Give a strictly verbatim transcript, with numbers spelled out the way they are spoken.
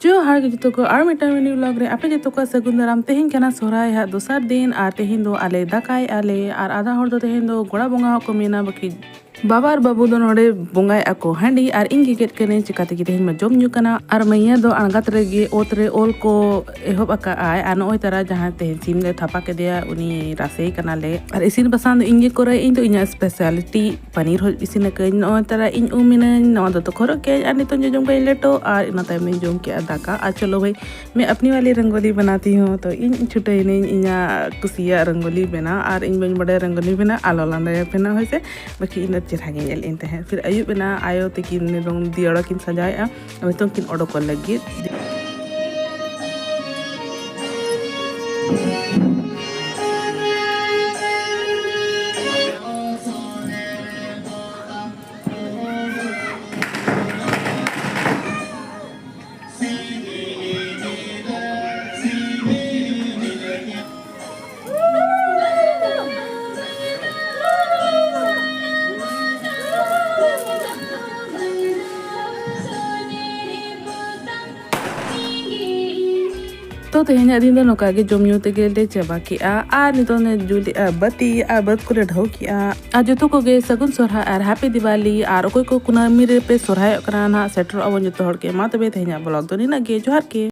ᱡᱚᱦᱟᱨ ᱜᱮ ᱡᱚᱛᱚ ᱠᱚ, ᱟᱨ ᱢᱤᱫᱴᱟᱝ ᱢᱤᱱᱤ ᱵᱞᱚᱜ ᱨᱮ ᱟᱯᱮ ᱡᱚᱛᱚ ᱠᱚ ᱥᱟᱹᱜᱩᱱ ᱫᱟᱨᱟᱢ᱾ ᱛᱮᱦᱮᱧ ᱠᱟᱱᱟ ᱥᱚᱦᱨᱟᱭ ᱦᱟᱸᱜ ᱫᱚᱥᱟᱨ ᱫᱤᱱ, ᱟᱨ ᱛᱮᱦᱮᱧ ᱫᱚ ᱟᱞᱮ ᱫᱟᱠᱟᱭᱮᱫᱼᱟ ᱞᱮ, ᱟᱨ ᱟᱫᱷᱟ ᱦᱚᱲ ᱫᱚ ᱛᱮᱦᱮᱧ ᱫᱚ ᱜᱚᱲᱟ ᱵᱚᱸᱜᱟ ᱦᱚᱸᱠᱚ ᱢᱮᱱᱟ, ᱵᱟᱹᱠᱤ ᱵᱟᱵᱟ ᱟᱨ ᱵᱟᱹᱵᱩ ᱫᱚ ᱱᱚᱰᱮ ᱵᱚᱸᱜᱟᱭᱮᱫᱼᱟ ᱠᱚ ᱦᱟᱺᱰᱤ, ᱟᱨ ᱤᱧ ᱜᱮ ᱜᱮᱫ ᱠᱟᱹᱱᱟᱹᱧ, ᱪᱤᱠᱟᱹ ᱛᱮᱜᱮ ᱛᱮᱦᱮᱧ ᱢᱟ ᱡᱚᱢ ᱧᱩ ᱠᱟᱱᱟ᱾ ᱟᱨ ᱢᱟᱹᱭᱟ ᱫᱚ ᱟᱬᱜᱟᱛ ᱨᱮᱜᱮ ᱚᱛ ᱨᱮ ᱚᱞ ᱠᱚ ᱮᱦᱚᱵ ᱟᱠᱟᱫᱼᱟᱭ, ᱟᱨ ᱱᱚᱜᱼᱚᱭ ᱛᱟᱨᱟ ᱡᱟᱦᱟᱸᱭ ᱛᱮᱦᱮᱧ ᱥᱤᱢ ᱞᱮ ᱛᱷᱟᱯᱟ ᱠᱮᱫᱮᱭᱟ, ᱩᱱᱤ ᱨᱟᱥᱮ ᱠᱟᱱᱟᱞᱮ᱾ ᱟᱨ ᱤᱥᱤᱱ ᱵᱟᱥᱟᱝ ᱫᱚ ᱤᱧ ᱜᱮ ᱠᱚᱨᱟᱣ, ᱤᱧ ᱫᱚ ᱤᱧᱟᱹᱜ speciality ᱯᱟᱱᱤᱨ ᱦᱚᱸ ᱤᱥᱤᱱ ᱟᱠᱟᱫᱟᱹᱧ᱾ ᱱᱚᱜᱼᱚᱭ ᱛᱟᱨᱟ ᱤᱧ ᱩᱢ ᱮᱱᱟᱹᱧ, ᱱᱚᱣᱟ ᱫᱚ ᱛᱚᱠᱷᱚᱨᱚᱜ ᱠᱮᱫᱟᱹᱧ, ᱟᱨ ᱱᱤᱛᱚᱝ ᱡᱚᱡᱚᱢ ᱠᱟᱹᱧ ᱞᱮᱴᱚ, ᱟᱨ ᱤᱱᱟᱹ ᱛᱟᱭᱚᱢ ᱤᱧ ᱡᱚᱢ ᱠᱮᱫᱼᱟ ᱫᱟᱠᱟ᱾ ᱟᱨ ᱪᱚᱞᱚ ᱵᱷᱟᱹᱭ, ᱢᱮ ᱟᱯᱱᱤ ᱣᱟᱞᱤ ᱨᱚᱝᱜᱳᱞᱤ ᱵᱟᱱᱟᱛᱤ ᱦᱚᱸ᱾ ᱛᱚ ᱤᱧ ᱪᱷᱩᱴᱟᱹᱭᱮᱱᱟᱹᱧ ᱤᱧᱟᱹᱜ ᱠᱩᱥᱤᱭᱟᱜ ᱨᱚᱝᱜᱳᱞᱤ ᱵᱮᱱᱟᱣ, ᱟᱨ ᱤᱧ ᱵᱟᱹᱧ ᱵᱟᱰᱟᱭᱟ ᱨᱚᱝᱜᱳᱞᱤ ᱵᱮᱱᱟᱣ, ᱟᱞᱚ ᱞᱟᱸᱫᱟᱭᱟ ᱯᱮ ᱱᱟ ᱦᱳᱭ ᱥᱮ, ᱵᱟᱠᱤ ᱤᱧ ᱫᱚ ᱪᱮᱦᱨᱟ ᱜᱮ ᱧᱮᱞ ᱤᱧ ᱛᱟᱦᱮᱸᱫ᱾ ᱯᱷᱤᱨ ᱟᱹᱭᱩᱵ ᱮᱱᱟ, ᱟᱭᱳ ᱛᱟᱹᱠᱤᱱ ᱱᱤᱛᱚᱝ ᱫᱤᱭᱟᱲᱟ ᱠᱤᱱ ᱥᱟᱡᱟᱣᱮᱫᱼᱟ, ᱱᱤᱛᱚᱝ ᱠᱤᱱ ᱚᱰᱚᱠᱚᱜ ᱞᱟᱹᱜᱤᱫ᱾ ᱛᱚ ᱛᱮᱦᱮᱧᱟᱜ ᱫᱤᱱ ᱫᱚ ᱱᱚᱝᱠᱟ ᱜᱮ ᱡᱚᱢ ᱧᱩ ᱛᱮᱜᱮ ᱞᱮ ᱪᱟᱵᱟ ᱠᱮᱜᱼᱟ, ᱟᱨ ᱱᱤᱛᱚᱝ ᱞᱮ ᱡᱩᱞᱮᱜᱼᱟ ᱵᱟᱹᱛᱤ, ᱟᱨ ᱵᱟᱹᱫᱽ ᱠᱚᱞᱮ ᱰᱷᱟᱹᱣ ᱠᱮᱜᱼᱟ᱾ ᱟᱨ ᱡᱚᱛᱚ ᱠᱚᱜᱮ ᱥᱟᱹᱜᱩᱱ ᱥᱚᱨᱦᱟᱭ ᱟᱨ ᱦᱮᱯᱤ ᱫᱤᱣᱟᱞᱤ, ᱟᱨ ᱚᱠᱚᱭ ᱠᱚ ᱠᱩᱱᱟᱹᱢᱤ ᱨᱮᱯᱮ ᱥᱚᱨᱦᱟᱭᱚᱜ ᱠᱟᱱᱟ ᱱᱟᱦᱟᱜ, ᱥᱮᱴᱮᱨᱚᱜ ᱟᱵᱚᱱ ᱡᱚᱛᱚ ᱦᱚᱲ ᱜᱮ᱾ ᱢᱟ ᱛᱚᱵᱮ ᱛᱮᱦᱮᱧᱟᱜ ᱵᱞᱚᱜ ᱫᱚ ᱱᱤᱱᱟᱹᱜ ᱜᱮ, ᱡᱚᱦᱟᱨ ᱜᱮ᱾